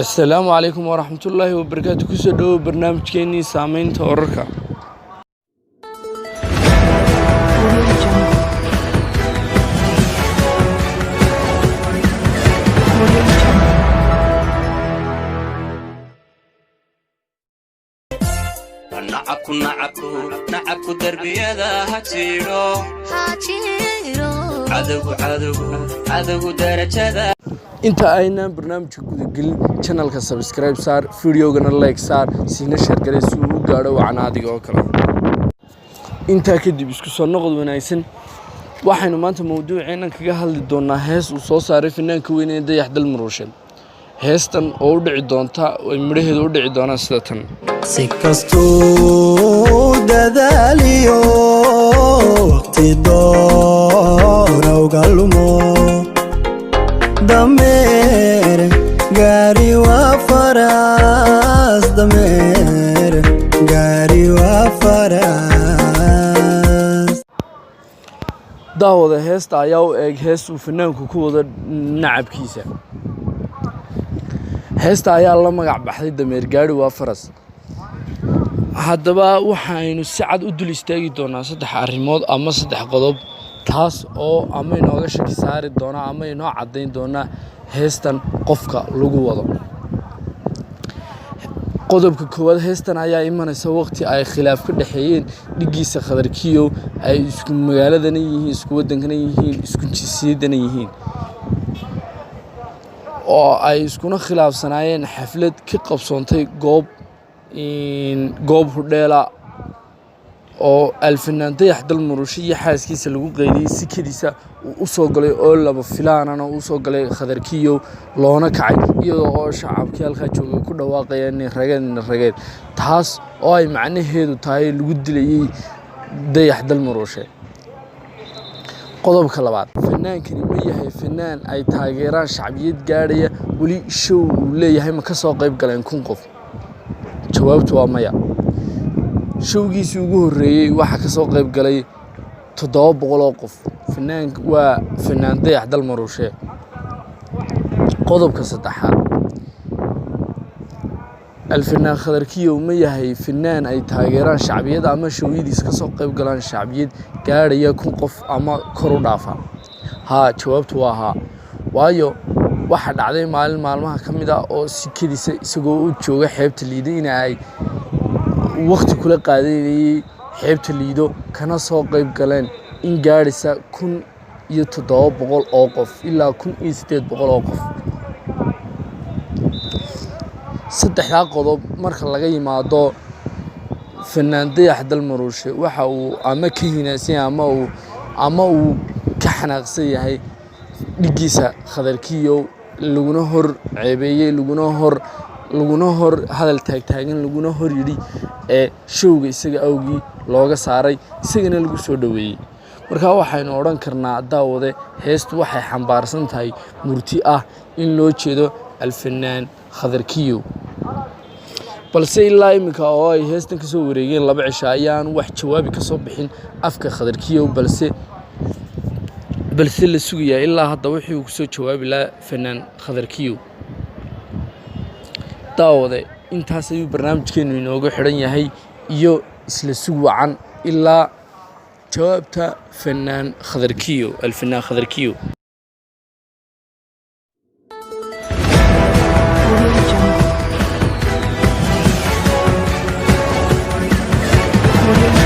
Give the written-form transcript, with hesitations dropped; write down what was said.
Assalaamu calaykum waraxmatullaahi wabarakaatu. Kusoo dhowow barnaamijkeenii saameynta wararka. Audio Jungle. Audio Jungle. Nacabku, nacabku, nacabku darbiyada ha jiidho. Cadowgu, cadowgu, cadowgu darajada. Inta aynaan barnaamijka gudagelin, channelka subscribe saar, videogana like saar, siina share garee si uu u gaadho wacna adiga oo kale. Intaa kadib, isku soo noqod wanaagsan. Waxaynu maanta mawduuceennan kaga hadli doonaa hees uu soo saaray fanaanka weyn ee Dayax Dalmuruushe, heestan oo u dhici doonta, ay midhaheedu u dhici doonaan sida tan: Si kastuu dadaaliyo waqti doorowga lumo, dameer gaari waa faras, dameer gaari waa faras. Daawada, heesta ayaa u eeg hees uu fanaanku ku wado nacabkiisa. Heesta ayaa la magac baxday "Dameer Gaari Waa Faras". Haddaba waxaynu si cad u dul istaagi doonaa saddex arrimood ama saddex qodob, taas oo ama inooga shaki saari doona ama inoo caddayn doona heestan qofka lagu wado. Qodobka koowaad: heestan ayaa imanaysa waqti ay khilaaf ka dhexeeyeen dhigiisa Khadarkiyow, ay isku magaaladana yihiin, isku waddankana yihiin, isku jinsiyadana yihiin, oo ay iskuna khilaafsanaayeen xaflad ka qabsoontay goob hudheela oo alfanaan Dayax Dalmurushe iyo xaaskiisa lagu qeydiyey. Sikadiisa uu u soo galay oo laba filaanana uu soo galay Khadarkiyow, loona kacay, iyadoo oo shacabkii halkaa joogay ku dhawaaqaya "Nin rageed, nin rageed", taas oo ay macnaheedu tahay lagu dilayey Dayax Dalmurushe. Qodobka labaad: fanaankani ma yahay fanaan ay taageeraan shacbiyad gaadhaya? Weli show uu leeyahay ma ka soo qayb galeen 1000 qof? Jawaabtu waa maya. Showgiisii ugu horreeyey waxaa ka soo qayb galay 700 oo qof. Fanaan waa fanaan Dayax Dalmaruushe. Qodobka saddexaad: alfanaan Khadarkiyow ma yahay fanaan ay taageeraan shacbiyad ama showyadiisa kasoo qayb galaan shacbiyad gaadhaya 1000 qof ama kor u dhaafa? Haa, jawaabtu waa haa. Waayo, waxaa dhacday maalin maalmaha ka mid ah oo sikadiisa isagoo u jooga xeebta Liido in ay waqti kula qaadanayay xeebta Liido, kana soo qayb galeen in gaadhaysa 1700 oo qof ilaa 1800 oo qof. Saddexdaa qodob marka laga yimaado, fanaan Dayax Dalmaruushe waxa uu ama ka hinaansan yahay ama uu ka xanaaqsan yahay dhigiisa Khadarkiyow, laguna hor ceebeeyey, laguna hor hadal taagtaagan, laguna hor yidhi ee showga isaga awgii looga saaray, isagana lagu soo dhoweeyey. Marka waxaynu odhan karnaa, daawade, heestu waxay xambaarsan tahay murti ah in loo jeedo alfanaan Khadarkiyow. Balse ilaa iminka oo ay heestan ka soo wareegeen 2 cisho ayaan wax jawaabi ka soo bixin afka Khadarkiyow, balse la sugayaa ilaa hadda wixii uu kusoo jawaabi lahaa fanaan Khadarkiyow. Daawade, intaas ayuu barnaamijkeenu inoogu xidhan yahay iyo isla sug wacan ilaa jawaabta fanaan Khadarkiyow, alfanaan Khadarkiyow. Audio Jungle. Audio